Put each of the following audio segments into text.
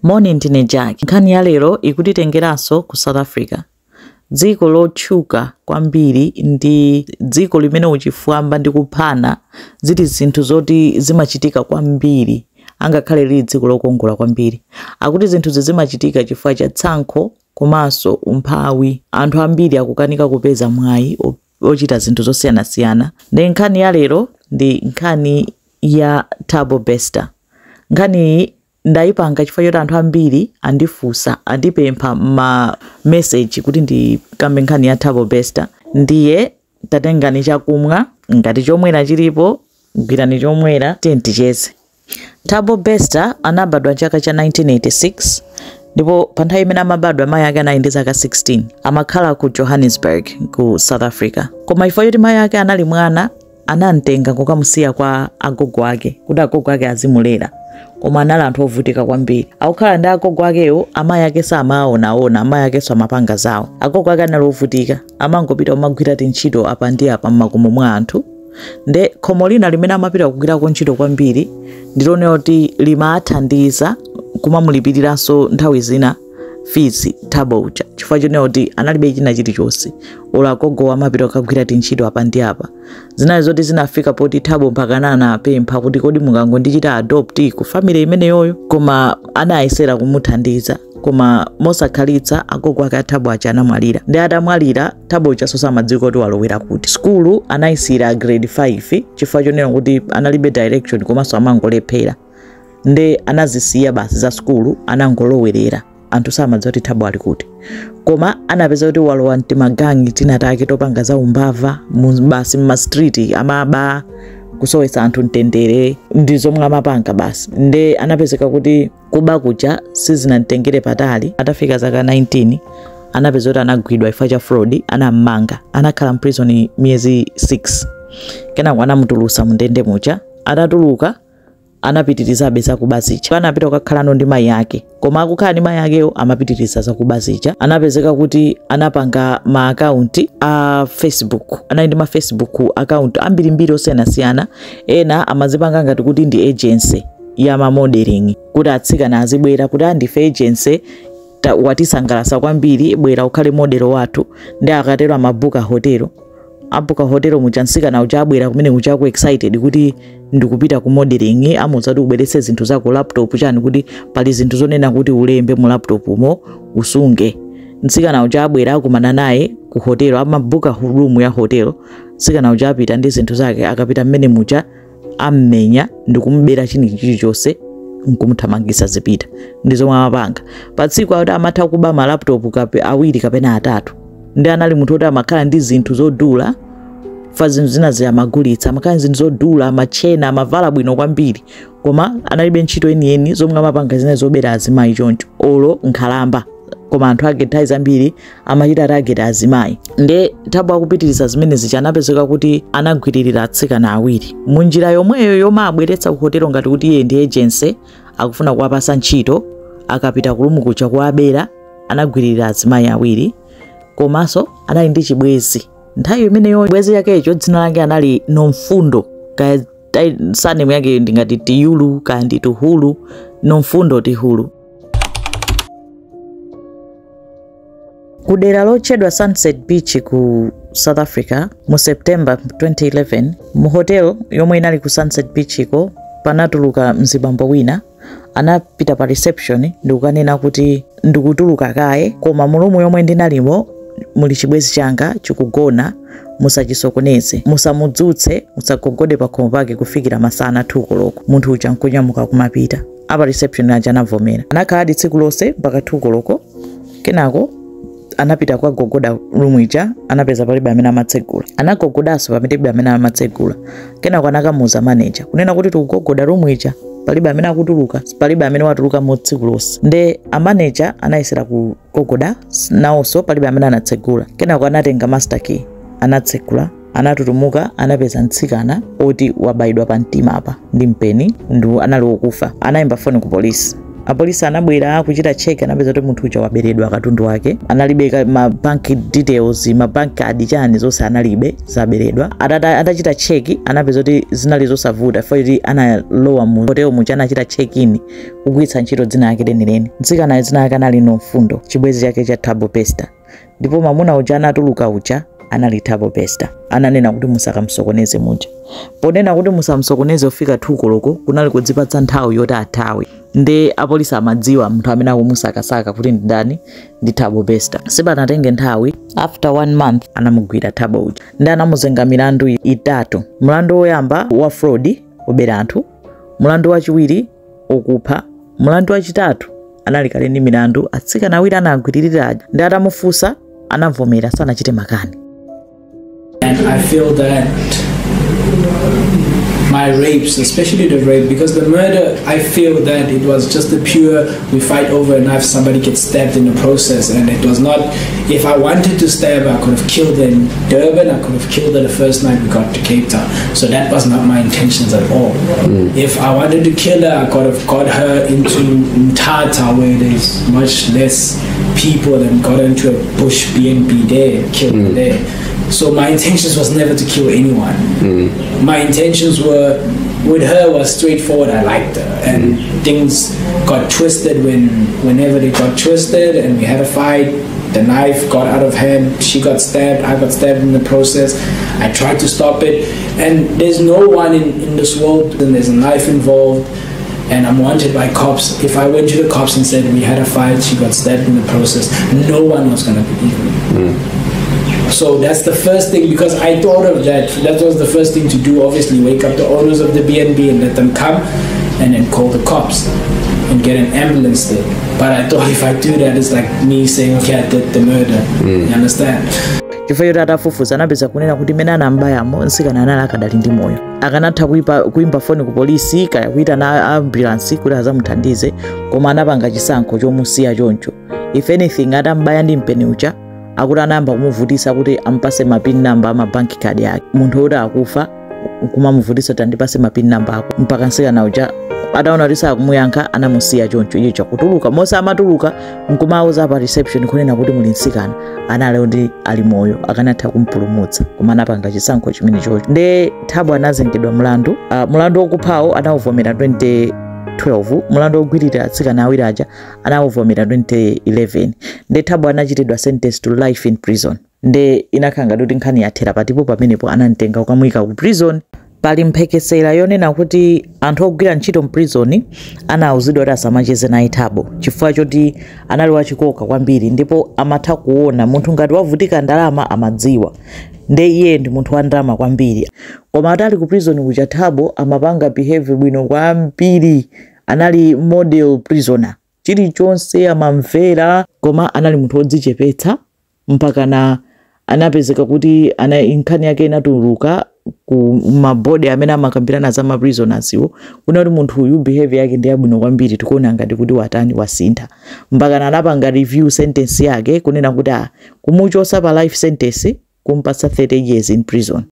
Moni, ndine Jack. Nkhani ya lero ikutitengeranso ku South Africa, dziko lotchuka kwambiri ndi dziko limene uchifwamba ndi kuphana zili zinthu zoti zimachitika kwambiri, angakhale lili dziko lokongola kwambiri. Akuti zinthuzi zimachitika chifukwa cha tsankho komanso umphawi. Anthu ambiri akukanika kupeza mwayi ochita zinthu zosiyanasiyana. Ndi nkhani ya lero ndi nkhani ya Thabo Bester. Nkhani ndayipanga chifukwa choti anthu ambiri andifunsa, andipempha ma message kuti ndikambe nkhani ya Thabo Bester. Ndiye tatengani chakumwa, ngati chomwera chilipo gwirani chomwera, tiye ticheze. Thabo Bester anabadwa chaka cha 1986, ndipo pa nthawi imene amabadwa mayi ake anali ndi zaka 16. Amakhala ku Johannesburg ku South Africa, koma chifukwa choti mayi ake anali mwana, anamtenga kukamusiya kwa agogo ake kuti agogo ake azimulera. Koma anali anthu ovutika kwambiri. Akukhala ndi agogo akewo, amayi ake samawaonaona, amayi akenso amapanga zawo. Agogo ake anali ovutika, amangopita kumagwira tintchito apa ndi apa m'makomo mwa anthu. Nde khomo lina limene amapita kugwirako ntchito kwambiri ndilonena kuti limathandiza kumamulipiriranso nthawi zina fees Thabo uja, chifukwa chonena kuti analibe china chilichonse. Olo agogo amapita kukagwira tintchito apa ndi apa. Zinali zoti zinafika poti Thabo mpakana anapempha kuti kodi mungangondichita adopt ku family imeneyoyo, koma anayesera kumuthandiza, koma mosakhalitsa agogo ake a Thabo aja anamwalira. Ndi atamwalira, Thabo uja samadziwika kuti walowera kuti. Skulu anayisira grade 5 chifukwa chonena kuti analibe direction komanso amangolephera, nde anazisiya basi za skulu, anangolowerera. Anthu samadziwa kuti Thabo ali kuti, koma anapeza kuti walowa mtimagangi tinatake topanga za umbava basi mma street, amaba, kusowetsa anthu mtendere, ndi zomwe amapanga basi. Nde anapezeka kuti kuba kuja sizinamtengere patali. Atafika zaka 19 anapeza kuti anagwidwa chifukwa cha fraud, anammanga, anakhala mprison miyezi 6, kenako anamutulusa mundende muja. Atatuluka anapitirizabe zakuba zija, anapita kukakhalano ndi mayi ake, koma akukhala ndi mayi akeyo amapitiriza zakuba zija. Anapezeka kuti anapanga ma account a Facebook, anali ndi ma Facebook account ambirimbiri osiyanasiyana. Ena amazipanga ngati kuti ndi agency ya ma modeling, kuti atsikana azibwera kuti andife agency, watisangalatsa kwambiri, bwera ukhale model wathu. Ndi akatero amabuka hotel, abuka hotel muja, mtsikana uja abwera kumene kuja ku excited kuti ndikupita ku modeling, amuwuza kuti ubweretse zinthu zako, laptop chani, kuti pali zinthu zonena kuti ulembe mu laptop mo usunge. Mtsikana uja abwera, akumana naye ku hotel, amabuka room ya hotel. Mtsikana uja apita ndi zinthu zake, akapita mmene muja ammenya ndikumubera chini chilichonse nkumuthamangisa zipita. Ndi zomwe amapanga pa tsiku, akuti amatha kuba ma laptop awiri kapena atatu. Ndi anali munthu woti amakhala ndi zinthu zodula, fa zinthu zina ziyamagulitsa, amakhala ndi zinthu zodula, amachena, amavala bwino kwambiri, koma analibe ntchito yeniyeni. Zomwe amapanga zina zobera azimayi choncho, olo nkhalamba, koma anthu ake nthawi zambiri amachita target azimayi. Nde Thabo akupitiriza zimene zija, anapezeka kuti anagwiririra atsikana awiri munjira yomweyo yomwe abweretsa ku hotelo ngati kuti iye ndi agency, akufuna kuwapasa ntchito. Akapita ku room kuja kuwabera. Anagwiririra azimayi awiri, komanso anali ndi chibwezi nthawi imeneyo. Chibwezi chakecho dzina lake anali Nomfundo, kaya surname yake ndingati Tiyulu kaya ndi Tuhulu, Nomfundo Tihulu. Ku dera lotchedwa Sunset Beach ku South Africa mu September 2011, mu hotel yomwe inali ku Sunset Beach iko panatuluka mzibambo wina. Anapita pa reception ndikukanena kuti ndikutuluka kaye, koma mu room yomwe ndinalimo muli chibwezi changa chikugona, musachisokoneze, musamudzutse, musagogode pa khomo pake kufikira masana 2 koloko. Munthu uja nkunyamuka kumapita. Apa reception aja anavomera. Anakhaladi tsiku lonse mpaka 2 koloko, kenako anapita kukagogoda room ija, anapeza palibe amene amatsegula. Anagogodanso, palibe amene amatsegula. Kenako anakamuuza manager kunena kuti tikugogoda room ija, palibe amene akutuluka, palibe amene watuluka mu tsiku lonse. Nde amanager anayesera kugogoda nawonso, palibe amene anatsegula. Kenako anatenga master key, anatsegula, anatutumuka, anapeza mtsikana oti wabayidwa pa mtima apa ndi mpeni, ndi anali wokufa. Anayimba foni ku polisi. Apolisi anabwera kuchita check, anapeza kuti munthu uja waberedwa katundu wake. Analibe ma bank details, ma bank card, chani zonse analibe, zaberedwa. Atachita check anapeza kuti zinali zosavuta kuti analowa mu hotel muja, anachita check in kugwiritsa ntchito dzina lake lenileni. Mtsikana dzina lake anali Nomfundo, chibwenzi chake cha Thabo Bester, ndipo mamuna uja anatuluka uja anali Thabo Bester. Ananena kuti musakamsokoneze muja. Ponena kuti musamsokoneze kufika 2 koloko kunali kudzipatsa nthawi yoti athawe. Nde apolisi amadziwa munthu amene akumusakasaka kuti ndi ndani, ndi Thabo Bester. Sipanatenge nthawi, after 1 month anamugwira Thabo uja ndi anamuzenga milandu itatu. Mlandu woyamba wa fraud, kubera anthu, mlandu wachiwiri okupha, mlandu wachitatu anali kale ndi milandu atsikana awiri anagwiririra aja. Ndi atamufunsa anavomera, sanachite makani. And I feel that my rapes, especially the rape, because the murder, I feel that it was just the pure, we fight over a knife, somebody gets stabbed in the process, and it was not, if I wanted to stab her, I could have killed her in Durban, I could have killed her the first night we got to Cape Town. So that was not my intentions at all. If I wanted to kill her, I could have got her into Mthatha, where there's much less people, and got her into a bush B&B there, and killed her there. So my intentions was never to kill anyone. My intentions were, with her was straightforward. I liked her, and things got twisted whenever they got twisted, and we had a fight. The knife got out of hand. She got stabbed. I got stabbed in the process. I tried to stop it, and there's no one in this world, and there's a knife involved, and I'm wanted by cops. If I went to the cops and said we had a fight, she got stabbed in the process, no one was going to believe me. So that's the first thing, because I thought of that. That was the first thing to do, obviously, wake up the owners of the B&B and let them come, and then call the cops and get an ambulance there. But I thought if I do that, it's like me saying, okay, I did the murder. You understand? Chifukwa choti atafufuza anapeza kunena kuti mene anambayamo mtsikana anali akadali ndi moyo, akanatha kuimba foni ku polisi kaya kuitana ambulance kuti azamuthandize, koma anapanga chisankho chomusiya choncho. If anything, atambaya ndi mpeni uja, akuti anayamba kumuvutisa kuti ampase ma PIN number ama bank card yake. Munthu woti akufa kumamuvutisa kuti andipase ma PIN number ako, mpaka mtsikana uja ataona kuti sakumuyankha anamusiya choncho. Iye chakutuluka mose amatuluka nkumauza pa reception kunena kuti muli mtsikana anali kuti ali moyo, akanatha kumpulumutsa, koma anapanga chisankho chimene chocho. Nde Thabo anazengedwa mlandu. Mlandu wokuphawo anawuvomera 2012, mlandu wogwirira atsikana awiri aja anawuvomera 2011. Nde Thabo anachitidwa sentence to life in prison. Nde inakhala ngati kuti nkhani yathera patipo pamenepo, anamtenga kukamuyika ku prison. Pali mphekesera yonena kuti anthu ogwira ntchito mprison anawuzidwa kuti asamacheze naye Thabo chifukwa choti anali wachikoka kwambiri, ndipo amatha kuona munthu ngati wavutika ndalama amadziwa. Nde iye ndi munthu wa ndalama kwambiri. Koma atali ku prison kuja, Thabo amapanga behave bwino kwambiri, anali model prisoner, chilichonse amamvera, koma anali munthu wodzichepetsa, mpaka na anapezeka kuti nkhani yake inatuluka ku mabodi amene amakambirana za ma prisoners iwo, kuna kuti munthu uyu behavior yake ndi yabwino kwambiri, tikuona ngati kuti watani, wasintha. Mpaka na anapanga review sentence yake kunena kuti kumuchosa pa life sentence kumpatsa 30 years in prison,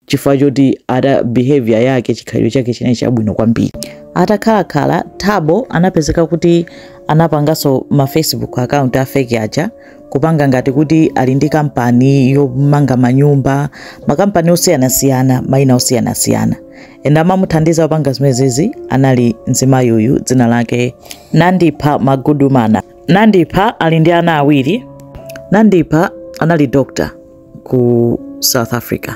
chifukwa choti ata behavior yake, chikhalidwe chake chinali chabwino kwambiri. Atakhalakhala, Thabo anapezeka kuti anapanganso ma Facebook account a fake aja, kupanga ngati kuti ali ndi kampani yomanga manyumba, makampani osiyanasiyana, mayina osiyanasiyana. Ende amamuthandiza kupanga zimenezi anali mzimayi uyu dzina lake Nandipha Magudumana. Nandipha ali ndi ana awiri. Nandipha anali doctor ku South Africa,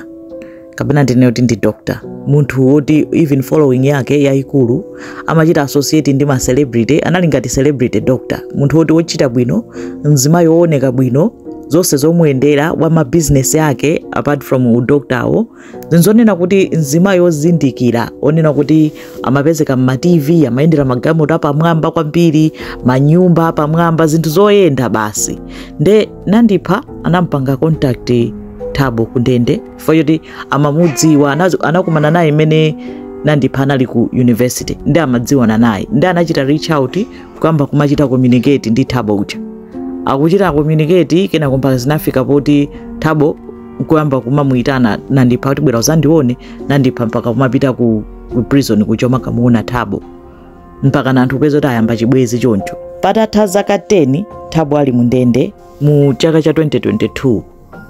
kapena ndine kuti ndi doctor, munthu woti even following yake yayikulu, amachita associate ndi ma celebrity, anali ngati celebrity doctor, munthu woti wochita bwino, mzimayi wooneka bwino, zonse zomuyendera, wa ma business yake apart from udoktawo, zinzonena kuti mzimayi wozindikira, onena kuti amapezeka mma TV, amayendera magalimoto apamwamba kwambiri, manyumba apamwamba, zinthu zoyenda basi. Nde Nandipha anampanga contact Thabo kundende chifukwa choti amamudziwa, anakumana naye imene Nandipha anali ku university, ndi amadziwana naye. Ndi anachita reach out kuyamba kumachita communicate ndi Thabo uja, akuchita communicate, kenako mpaka zinafika poti Thabo kuyamba kumamuyitana Nandipha kuti bwera uzandione. Nandipha mpaka kumapita ku prison kuja makamuona Thabo. Mpaka na anthu kupeza kuti ayamba chibwezi choncho. Patatha zaka 10 Thabo ali mundende, mu chaka cha 2022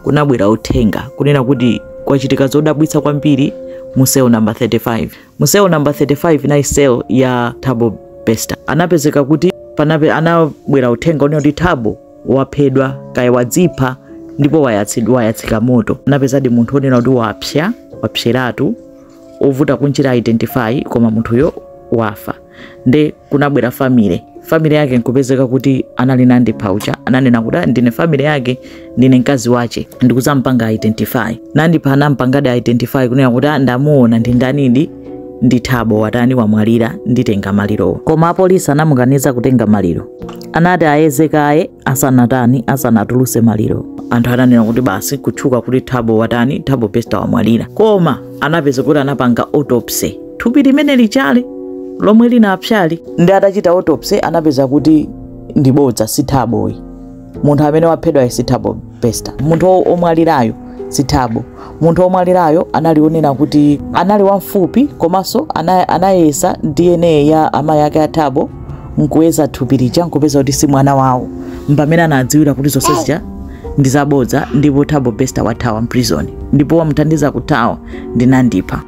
kunabwera uthenga kunena kuti kwachitika zodabwitsa kwambiri mu cell number 35. Mu cell number 35 inali cell ya Thabo Bester. Anapezeka kuti anabwera uthenga unena kuti Thabo waphedwa, kaya wadzipha, ndipo wayatsika moto. Anapezadi munthu onena kuti wapsya, wapseratu, ovuta kunchira identify, koma munthuyo wafa. Nde kunabwera family yake nkupezeka kuti anali Nandipha uja, ananena kuti ndine family yake, ndine mkazi wache, ndikuzampanga identify. Nandipha anampangadi identify kunena kuti ndamuona ndi ndanidi, ndi Thabo watani wamwalira, nditenga maliro. Koma apolisi anamukaniza kutenga maliro, anati ayeze kaye asanatani asanatuluse maliro. Anthu ananena kuti basi kutchuka kuti Thabo watani, Thabo Bester wamwalira. Koma anapeza kuti anapanga autopsy thupi limene lichali lomwe linapsyali, ndi atachita autopsy anapeza kuti ndi bodza, si Thaboyi. Munthu amene waphedwa si Thabo Bester, munthu omwalirayo si Thabo. Munthu omwalirayo anali onena kuti anali wamfupi, komanso anayesa DNA ya amayi ake a Thabo nkuweza thupi lija nkupeza kuti si mwana wawo. Mpamene anadziwira kuti zonse zija ndi zabodza, ndipo Thabo Bester wathawa mprison, ndipo wamuthandiza kuthawa ndi Nandipha.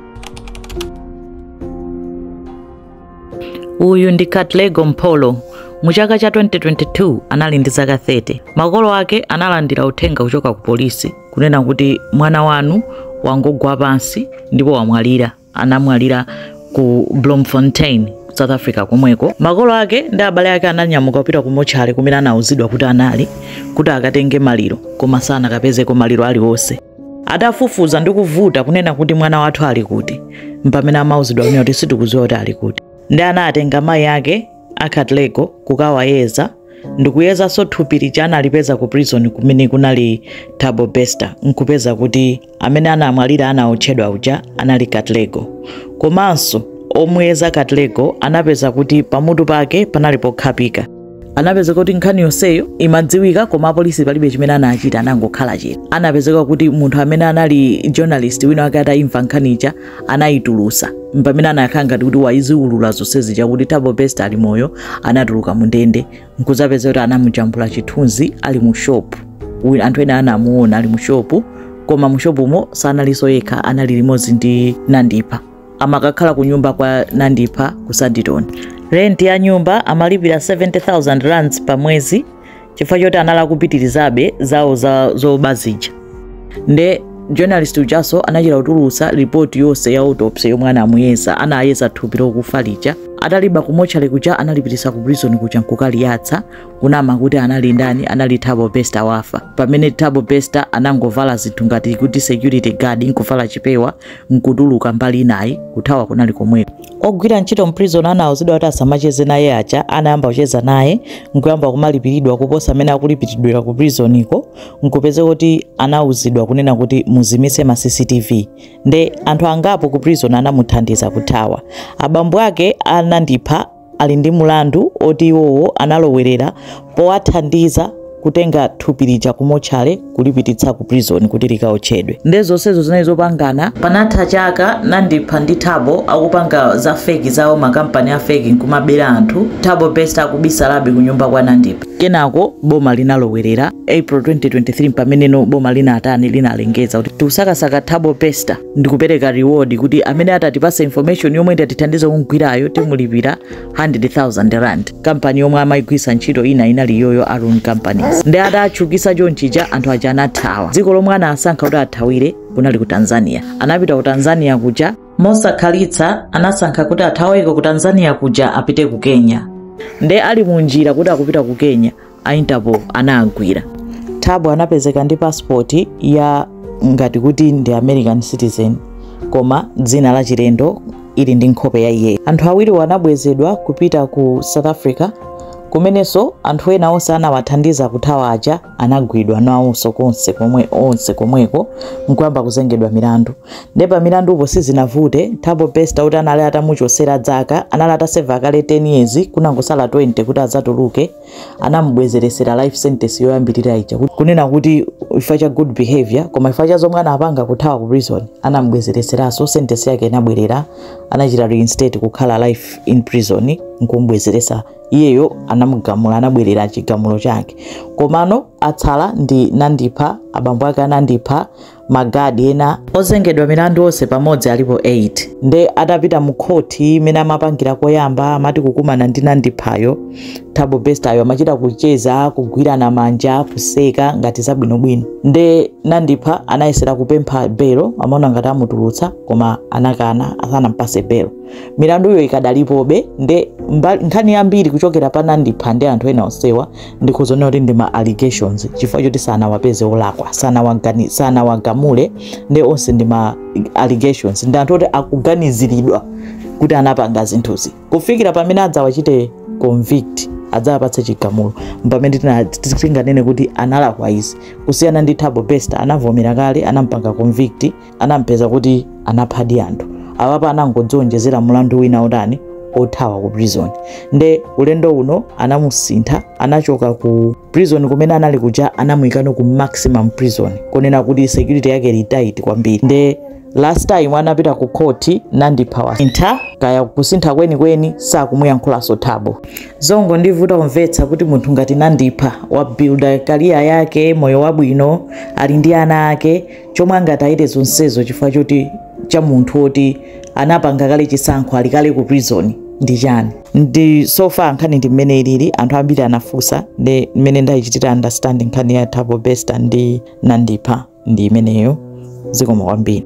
Uyu ndi Katlego Mpholo. Mu chaka cha 2022 anali ndi zaka 30. Makolo ake analandira uthenga kuchoka ku polisi kunena kuti mwana wanu wangogwa pansi ndipo wamwalira. Anamwalira ku Bloemfontein, South Africa komweko. Makolo ake ndi abale ake ananyamuka kupita ku mochari kumene anauzidwa kuti anali kuti akatenge maliro, koma sanakapezeko maliro aliwonse. Atafufuza ndi kuvuta kunena kuti mwana wathu ali kuti, mpamene amauzidwa kunena kuti sitikudziwa kuti ali kuti. Ndi anatenga mayi ake a Katlego kukawayeza, ndikuyezanso thupi lija analipeza ku prison kumene kunali Thabo Bester, nkupeza kuti amene anamwalira anaotchedwa uja anali Katlego. Komanso omuyeza Katlego anapeza kuti pamutu pake panali pokhapika. Anapezeka kuti nkhani yonseyo imadziwika, koma apolisi palibe chimene anachita, anangokhala chete. Anapezeka kuti munthu amene anali journalist wina wake atayimva nkhanicha anayitulusa, mpamene anakhala ngati kuti waiziwulula zonse zija kuti Thabo Bester ali moyo. Anatuluka mundende nkuzapeza kuti anamujambula chithunzi ali mu shop. Anthu ena anamuona ali mu shop, koma mu shopumo sanalinso yekha, anali limodzi ndi Nandipha. Amakakhala ku nyumba kwa Nandipha ku Sandton. Rent ya nyumba amalipira 70,000 rands pa mwezi, chifukwa choti anali kupitirizabe zawo zoba zija. Nde journalist ujaso anachita kutulutsa ripoti yonse ya autopsy yomwe anamuyeza, anayeza thupi lokufa lija. Ataliba ku mochari kuja analipitisa ku prison kuja nkukaliyatsa, kunama kuti anali ndani, anali Thabo Bester wafa. Pamene Thabo Bester anangovala zinthu ngati kuti security guard, nkuvala chipewa nkutuluka mbali inayi, kuthawa kunali komweko. Ogwira ntchito mprison anauzidwa kuti asamacheze naye aja, anayamba kucheza naye nkuyamba kumalipiridwa kuposa amene akulipiridwira ku prison iko, nkupeze kuti anauzidwa kunena kuti muzimitse ma CCTV. Nde anthu angapo ku prison anamuthandiza kuthawa. Abambo ake a Nandipha ali ndi mulandu oti iwowo analowerera powathandiza kutenga thupi lija ku mochari kulipititsa ku prison kuti likaotchedwe. Nde zonsezo zinali zopangana. Panatha chaka Nandipha ndi Thabo akupanga za fake zawo, makampani a fake nkumabera anthu. Thabo Bester akubisalabe ku nyumba kwa Nandipha. Kenako boma linalowerera April 2023, pameneno boma linatani linalengeza kuti tikusakasaka Thabo Bester ndikupereka reward kuti amene atatipasa information yomwe itatithandiza kumugwirayo timulipira 100,000 rand. Kampani yomwe amayigwisa ntchito ina inali yoyo Arun Companies. Ndi adatchukisa chonchija anthu aja anathawa. Dziko lomwe anasankha kuti athawire kunali ku Tanzania. Anapita ku Tanzania kuja mosakhalitsa, anasankha kuti athaweko ku Tanzania kuja apite ku Kenya. Nde ali munjira kuti akupita ku Kenya, a Interpol anagwira. Thabo anapezeka ndi passport ya ngati kuti ndi American citizen, koma dzina la chilendo ili ndi nkhope ya iye. Anthu awiri anabwezedwa kupita ku South Africa Kumenenso anthu ena onse anawathandiza kuthawa aja anagwidwa nawonso konse komwe onse komweko nkuyamba kuzengedwa milandu. Nde pa milandupo sizinavute. Thabo Bester kuti anali atamuchosera dzaka, anali ataseva kale 10 years, kunangosala 20 kuti adzatuluke, anamubwezeresera life sentence yoyambirira ija, kunena kuti chifukwa cha good behavior, koma chifukwa cha zomwe anapanga kuthawa ku prison, anamubwezereseranso sentence yake, inabwerera, anachita reinstate kukhala life in prison, nkumbwezeresa iyeyo. Anamugamula, anabwerera chigamulo chake. Komano atsala ndi Nandipha, abambo ake anandipha, magadi ena ozengedwa milandu onse pamodzi alipo 8. Nde atapita mu khoti imene amapangira koyamba, amati kukumana ndi Nandiphayo, Thabo Bestayo, amachita kucheza, kugwirana manja, kuseka ngati zabwinobwino. Nde Nandipha anayesera kupempha belo, amaona ngati amutulutsa, koma anakana, asanampase belo. Milanduyo ikadalipobe. Nde nkhani yambiri kuchokera pa Nandipha ndi anthu ena onsewa ndikuzonena kuti ndi ma allegations, chifukwa choti sanawapeze olakwa, sanawagamule. Nde onse ndi ma allegations, ndi anthu oti akuganiziridwa kuti anapanga zinthuzi. Kufikira pamene adzawachite convict, adzawapatse chigamulo, pamene tinganene kuti analakwa izi. Kusiyana ndi Thabo Bester, anavomera kale, anampanga convict, anampeza kuti anaphadi anthu. Awapa anangodzionjezera mulandu wina otani, othawa ku prison. Nde ulendo uno anamusintha, anachoka ku prison kumene anali kuja, anamuyikano ku maximum prison, kunena kuti security yake ili tight kwambiri. Nde last time anapita ku court, Nandipha wasintha, kaya kusintha kwenikweni, sakumuyankhulanso Thabo. Zongo ndivuta kumvetsa kuti munthu ngati Nandipha wabuilda career yake, moyo wabwino, ali ndi ana ake, chomwe angatayire zonsezo chifukwa choti cha munthu woti anapanga kale chisankho, ali kale ku prison, ndi chani? Ndi so far nkhani ndi mmene ilili. Anthu ambiri anafunsa, ndi mmene ndayichitira understanding nkhani ya Thabo Bester ndi Nandipha ndi imeneyo. Zikomo kwambiri.